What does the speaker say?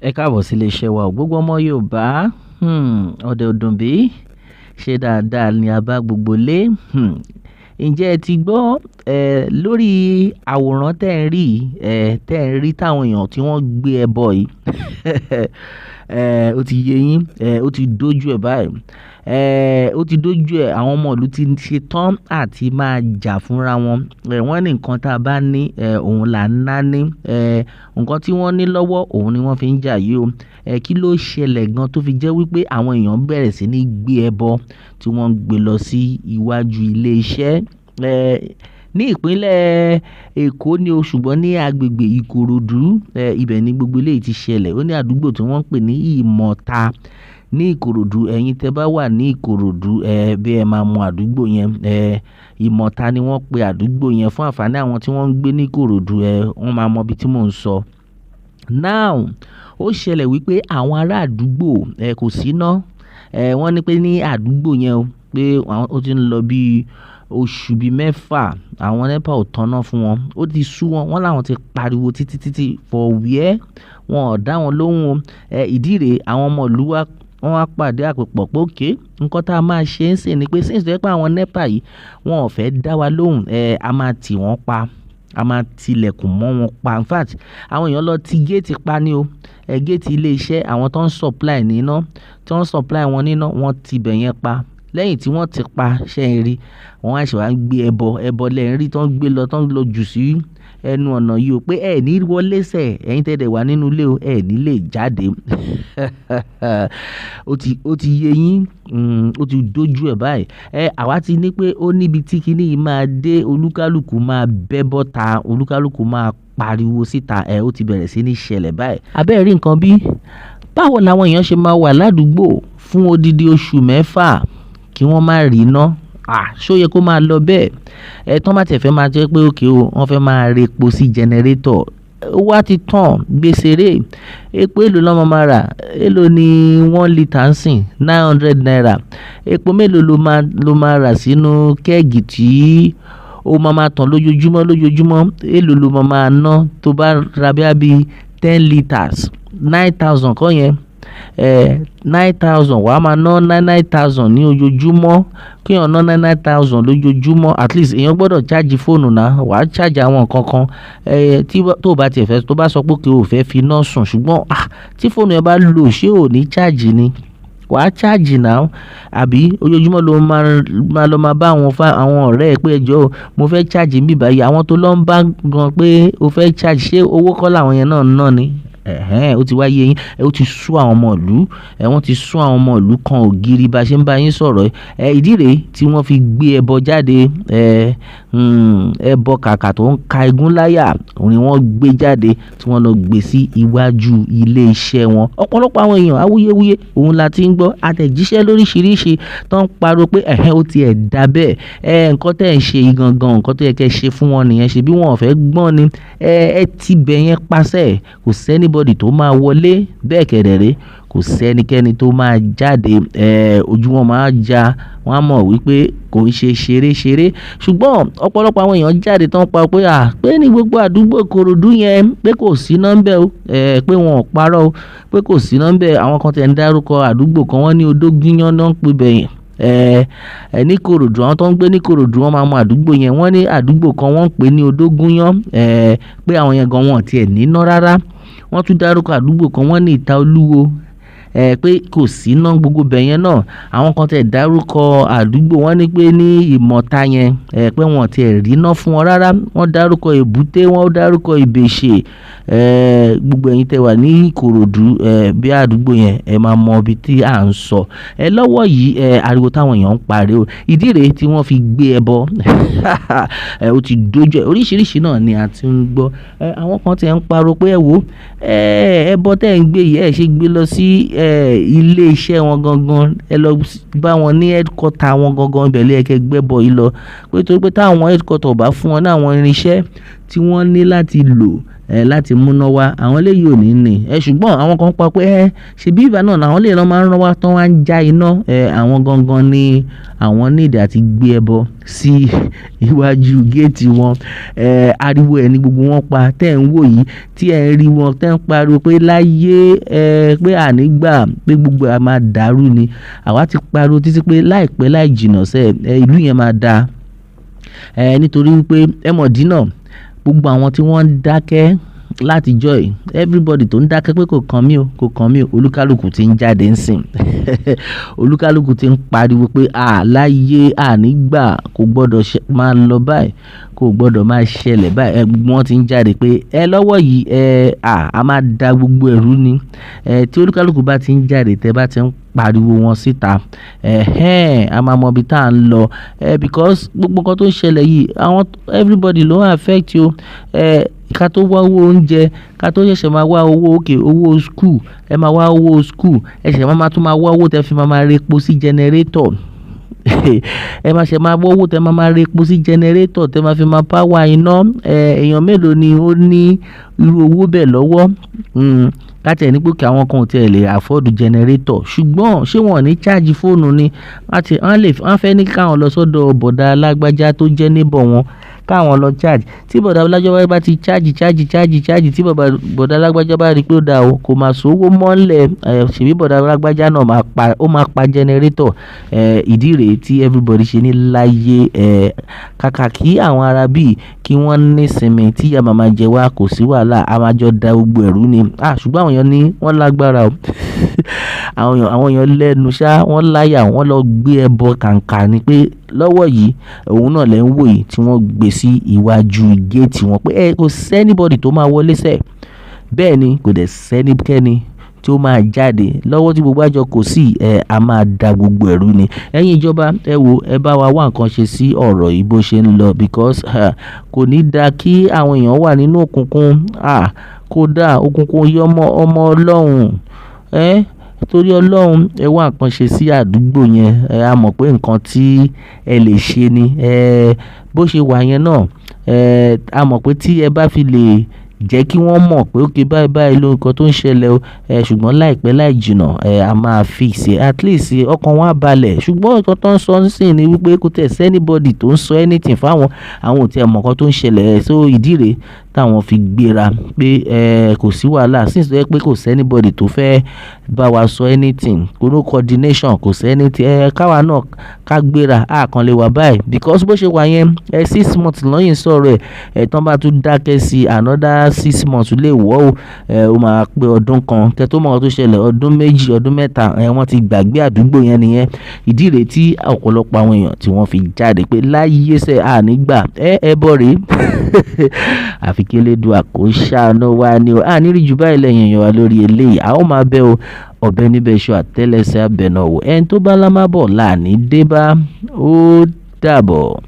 Ẹ káàbọ̀ sí iléeṣẹ́ wa o. Gbogbo ọmọ Yorùbá, ọ̀dẹ̀ ò dùn bí? Ṣé dáadáa ni a bá gbogbo lé? Ǹjẹ́ ẹ ti gbọ́, lórí àwòrán tẹ́ ń rí, tẹ́ ń rí táwọn èèyàn tí wọ́n gbé ẹbọ yìí. Ó ti yé yín, ó ti dójú ẹ báyìí. Ó ti dójú ẹ, àwọn ọmọ ìlú ti ṣe tán àti máa jà fúnra wọn. Wọ́n ní nǹkan tí a bá ní, òun là ń ná ní. Nǹkan tí wọ́n ní lọ́wọ́, òun ni wọ́n fi ń jà yìí o. Kí ló ṣẹlẹ̀ gan tó fi jẹ́ wípé àwọn èèyàn bẹ̀rẹ̀ sí ní gbé ẹbọ tí wọ́n ń gbé lọ sí iwájú ilé iṣẹ́? Ní ìpínlẹ̀ Èkó ni o, ṣùgbọ́n ní agbègbè Ìkòròdú, ibẹ̀ ni gbogbo eléyìí ti ṣẹlẹ̀. Ó ní àdúgbò tí wọ́n ń pè ní Ìmọ̀ta ní Ìkòròdú. Ẹ̀yin tẹ bá wà ní Ìkòròdú, bí ẹ máa mọ àdúgbò yẹn, Ìmọ̀ta ni wọ́n pe àdúgbò yẹn fún àǹfààní àwọn tí wọ́n ń gbé ní Ìkòròdú, wọ́n máa mọ ibi tí mò ń sọ. Now, ó ṣẹlẹ̀ wípé àwọn ará àdúgbò, kò sí iná. Wọ́n ní pé ní àdúgbò yẹn o, pé àwọn ó ti ń lọ bí oṣù bí mẹ́fà, àwọn NEPA ò tọ̀nà fún wọn. Ó ti sú wọn, wọ́n làwọn ti pariwo títí títí for where wọ́n ò dá wọn lóhùn o. Ìdí rèé, àwọn ọmọ ìlú wa wọ́n wá pàdé àpòpọ̀ pé okay, nǹkan tí a máa ṣe ń sìn ni pé since tó jẹ́ pé àwọn NEPA yìí wọ́n ò fẹ́ dá wa lóhùn, a máa tì wọ́n pa. A máa tilẹ̀kùn mọ́ wọn pa. In fact, àwọn èèyàn lọ ti géètì pa ní o. Géètì ilé iṣẹ́ àwọn tó ń supply ní iná, tó ń supply wọn níná, wọ́n ti ibẹ̀ yẹn pa. Lẹ́yìn tí wọ́n ti pa, ṣé ẹ rí, wọ́n wá ṣe wá gbé ẹbọ, ẹbọ lẹ ń rí tó ń gbé lọ, tó ń lọ jù sí ẹnu ọ̀nà yìí o pé ẹ ní wọlé sẹ̀, ẹ̀yin tẹ́ dẹ̀ wà nínú ilé o, ẹ ní lè jáde. Ó ti yé yín, ó ti dójú ẹ báyìí. Àwa ti ní pé ó níbi tí kíní yìí máa dé, olúkálùkù máa bẹ́ bọ́ta, olúkálùkù máa pariwo síta, ó ti bẹ̀rẹ̀ sí ní ṣẹlẹ̀ báyìí. Abẹ́ rí nǹkan bí? Báwo làwọn èèyàn ṣe máa wà ládùúgbò fún odidi oṣù mẹ́fà kí wọ́n má rí iná? À, ṣé ó yẹ kó máa lọ bẹ́ẹ̀? Tán bá tiẹ̀ fẹ́ máa jẹ́ pé okay o, wọ́n fẹ́ máa repo sí generator. Owó á ti tán, gbèsè rè. Epo èlò ló máa rà? Èló ni 1 litre ń sìn? ₦900. Epo mélòó ló máa rà sínú keg tí ó máa máa tàn lójoojúmọ́ lójoojúmọ́? Èló ló máa máa ná tó bá ra bóyá bí 10 litres? 9,000 kọ́ yẹn. 9,000, wà á máa ná nine nine thousand ní ojoojúmọ́. Kí èèyàn ná nine nine thousand lójoojúmọ́, at least èèyàn gbọdọ̀ charge fóònù náà, wà á charge àwọn nǹkan kan. Tí tó bá tiẹ̀ fẹ́, tó bá sọ pé okay o fẹ́ fi iná sùn, ṣùgbọ́n tí fóònù ẹ bá low, ṣé ò ní charge ni? Wà á charge now. Àbí ojoojúmọ́ ló máa lọ máa bá àwọn ọ̀rẹ́ ẹ pé ẹ jọ̀ọ́ mo fẹ́ charge níbí báyìí. Àwọn tó lọ ń bá gan pé o fẹ́ charge, ṣé owó kọ́ làwọn yẹn náà ń ná ni? Ẹ̀hẹn, ó ti wá yé yín. Ó ti sú àwọn ọmọ ìlú. Wọ́n ti sú àwọn ọmọ ìlú kan ògiri bá ṣe ń bá yín sọ̀rọ̀. Ìdí rèé tí wọ́n fi gbé ẹbọ jáde. Ẹbọ kàkà tó ń ka igún láyà, òun ni wọ́n gbé jáde tí wọ́n lọ gbé sí iwájú ilé iṣẹ́ wọn. Ọ̀pọ̀lọpọ̀ àwọn èèyàn awuyewuye òun la ti ń gbọ́. Àtẹ̀jíṣẹ́ lóríṣiríṣi tó ń pariwo pé ẹ̀hẹn ó ti ẹ̀ dá bẹ́ẹ̀. Nǹkan tí ẹ̀ ń ṣe yìí gangan, nǹkan tó yẹ kí ẹ ṣe fún wọn nìyẹn. Ṣe bí wọ́n ò fẹ́ gbọ́n ni. Ẹ ti ibẹ̀ yẹn pasẹ̀. Kò sí anybody tó máa wọlé. Bẹ́ẹ̀ kẹ̀dẹ̀ ré, kò sí ẹnikẹ́ni tó máa jáde. Ojú wọn máa ja, wọ́n á mọ̀ wípé kò ń ṣe ṣeré ṣeré. Ṣùgbọ́n ọ̀pọ̀lọpọ̀ àwọn èèyàn jáde tán pa pé à, pé ní gbogbo àdúgbò Ìkòròdú yẹn pé kò sí iná ńbẹ̀ o. Pé wọn ò parọ́ o, pé kò sí iná ńbẹ̀. Àwọn kan tí ẹ̀ ń dárúkọ àdúgbò kan, wọ́n ní Odógúnyán náà ń pe ibẹ̀ yẹn. Ní Ìkòròdú, àwọn tó ń gbé ní Ìkòròdú wọ́n máa mọ àdúgbò yẹn. Wọ́n ní àdúgbò kan wọ́n ń pè ní Odógúnyán. Pé àwọn yẹn gan wọn ò tí ẹ̀ ní iná rárá. Wọ́n tún dárúkọ àdúgbò kan wọ́n ní Ìta Olúwo. Pé kò sí iná gbogbo ibẹ̀ yẹn náà. Àwọn kan tí ẹ̀ dárúkọ àdúgbò wọ́n ní pé ní Ìmọ̀ta yẹn, pé wọn ò tí ẹ̀ rí iná fún wọn rárá. Wọ́n dárúkọ Èbúté, wọ́n dárúkọ Ìbèṣè. Gbogbo ẹ̀yin tẹ wà ní Ìkòròdú, bí àdúgbò yẹn, ẹ máa mọ ibi tí à ń sọ. Lọ́wọ́ yìí, ariwo táwọn èèyàn ń pa rè o. Ìdí rèé tí wọ́n fi gbé ẹbọ. Ó ti dójú ẹ. Oríṣiríṣi náà ni a ti ń gbọ́. Àwọn kan tí ẹ̀ ń pariwo pé ẹ wò, ẹbọ tí ẹ̀ ń gbé yìí, ẹ ṣe gbé lọ sí, ilé iṣẹ́ wọn gangan. Ẹ lọ bá wọn ní headquarter wọn gangan, ibẹ̀ ló yẹ kí ẹ gbé ẹbọ yìí lọ. Pé torí pé tí àwọn headquarter ò bá fún wọn ní àwọn irinṣẹ́ tí wọ́n ní láti lò láti múná wá, àwọn eléyìí ò ní ní. Ṣùgbọ́n àwọn kan pa pé ṣebí ìgbà náà làwọn lè máa ń rán wá tán wá ń já iná. Àwọn gangan ni àwọn need àti gbé ẹbọ sí iwájú géètì wọn. Ariwo ẹ̀ ní gbogbo wọn pa tẹ́ ẹ̀ ń wò yìí, tí ẹ̀ ń rí wọn tẹ́ ń pariwo pé láyé, pé àní gbà pé gbogbo a máa dàrú ni. Àwa ti pariwo títí pé láìpẹ́ láì jìnnà sẹ́, ìlú yẹn máa da. Nítorí wípé ẹ mọ̀ dínà gbogbo àwọn tí wọ́n ń dákẹ́ láti joy, everybody tó ń dákẹ́ pé kò kàn mí o, kò kàn mí o, olúkálùkù tí ń jáde ń sìn. Olúkálùkù tí ń pariwo pé à láyé, àní gbà, kò gbọdọ̀ máa lọ báyìí, kò gbọdọ̀ máa ṣẹlẹ̀ báyìí. Gbogbo wọn tí ń jáde pé lọ́wọ́ yìí, a máa da gbogbo ẹ̀rú ni. Tí olúkálùkù bá ti ń jáde, tẹ bá ti ń pariwo wọn síta, a máa mọ ibi tá à ń lọ. Because gbogbo nǹkan tó ń ṣẹlẹ̀ yìí, àwọn everybody ló ń affect o. Ká tó wá owó oúnjẹ, ká tó ṣẹ̀ṣẹ̀ máa wá owó òkè, owó school, ẹ máa wá owó school, ẹ ṣẹ̀ṣẹ̀ máa tún máa wá owó tẹ fi máa máa repo sí generator. Ẹ máa ṣẹ̀ máa wá owó tẹ máa máa repo sí generator tẹ máa fi máa power iná. Èèyàn mélòó ni ó ní irú owó bẹ́ẹ̀ lọ́wọ́? Ká tí ẹ ní pé kí àwọn kan ò tí ì lè afford generator, ṣùgbọ́n ṣé wọ́n ò ní charge fóònù ni? Wọ́n lè, wọ́n fẹ́ ní káwọn lọ sọ́dọ̀ bọ̀dá alágbájá tó jẹ́ neighbor wọn, káwọn lọ charge. Tí bọ̀dá alágbájá bá ti charge, charge, charge, charge, tí bọ̀dá alágbájá bá rí pé ó dáa o, kò máa sówó mọ́lẹ̀, ṣèbí bọ̀dá alágbájá náà máa pa, ó máa pa generator. Ìdí rèé tí everybody ṣe ní láyé, kàkà kí àwọn ará bí kí wọ́n ní ìsinmi tí ìyà máa máa jẹ wá, kò sí wàhálà, a máa jọ da gbogbo ẹ̀rú ni. Ṣùgbọ́n àwọn èèyàn ní wọ́n lágbára o. Àwọn èèyàn lẹ́nu ṣá, wọ́n láyà, wọ́n lọ gbé ẹbọ kàǹkà ni pé lọ́wọ́ yìí, òun náà lẹ́ ń wò yìí tí wọ́n gbé sí iwájú géètì wọn pé kò sí anybody tó máa wọlé sẹ́. Bẹ́ẹ̀ ni kò dẹ̀ sẹ́nikẹ́ni tí ó máa jáde lọ́wọ́ tí gbogbo àjọ kò sí, a máa da gbogbo ẹ̀rú ni. Ẹ̀yin ìjọba, ẹ wo, ẹ bá wa wá nǹkan ṣe sí ọ̀rọ̀ yìí bó ṣe ń lọ, because kò ní da kí àwọn èèyàn wà nínú òkùnkùn. Kò da, òkùnkùn yọ ọmọ, ọmọ Ọlọ́run. Torí Ọlọ́run, ẹ wá nǹkan ṣe sí àdúgbò yẹn. A mọ̀ pé nǹkan tí ẹ lè ṣe ni. Bó ṣe wà yẹn náà, a mọ̀ pé tí ẹ bá fi lè jẹ́ kí wọ́n mọ̀ pé okay, báyìí báyìí ló nǹkan tó ń ṣẹlẹ̀ o. Ṣùgbọ́n láìpẹ́ láì jìnnà, a máa fix ẹ. At least ọkàn wọn á balẹ̀. Ṣùgbọ́n nǹkan tó ń sọ nísìnyí ni wípé kò tẹ̀ sí anybody tó ń sọ anything fún àwọn, àwọn ò tí è mọ̀ nǹkan tó ń ṣẹlẹ̀. So ìdí rèé táwọn fi gbéra pé kò sí wàhálà. Since tó jẹ́ pé kò sí anybody tó fẹ́ bá wa sọ anything, kò no coordination, kò sí anything. Káwa náà ká gbéra, a kàn lè wà báyìí because bó ṣe wà yẹn, 6 months lọ́yìn sọ̀rọ̀ ẹ̀. Tán bá tún dákẹ́ sí another 6 months lè wọ́ o. Ó máa pé ọdún kan. Kẹ́ tó mọ̀ nǹkan tó ṣẹlẹ̀, ọdún 2, ọdún 3, wọ́n ti gbàgbé àdúgbò yẹn nìyẹn. Ìdí rèé tí ọ̀pọ̀lọpọ̀ àwọn èèyàn tí wọ́n fi jáde pé láyé sẹ́, a ní gbà. Ẹbọ rèé. Àfi kí Elédùà kó ṣàánú wa ni o. A ní rí ju báyìí lẹ́yìn èèyàn wa lórí eléyìí. A ó máa bẹ́ o. Ọ̀bẹ níbẹ̀ iṣu àtẹ́lẹsẹ̀ abẹ̀nà wò. Ẹni tó bá lá má bọ̀ láàní dé bá. Ó dàbọ̀.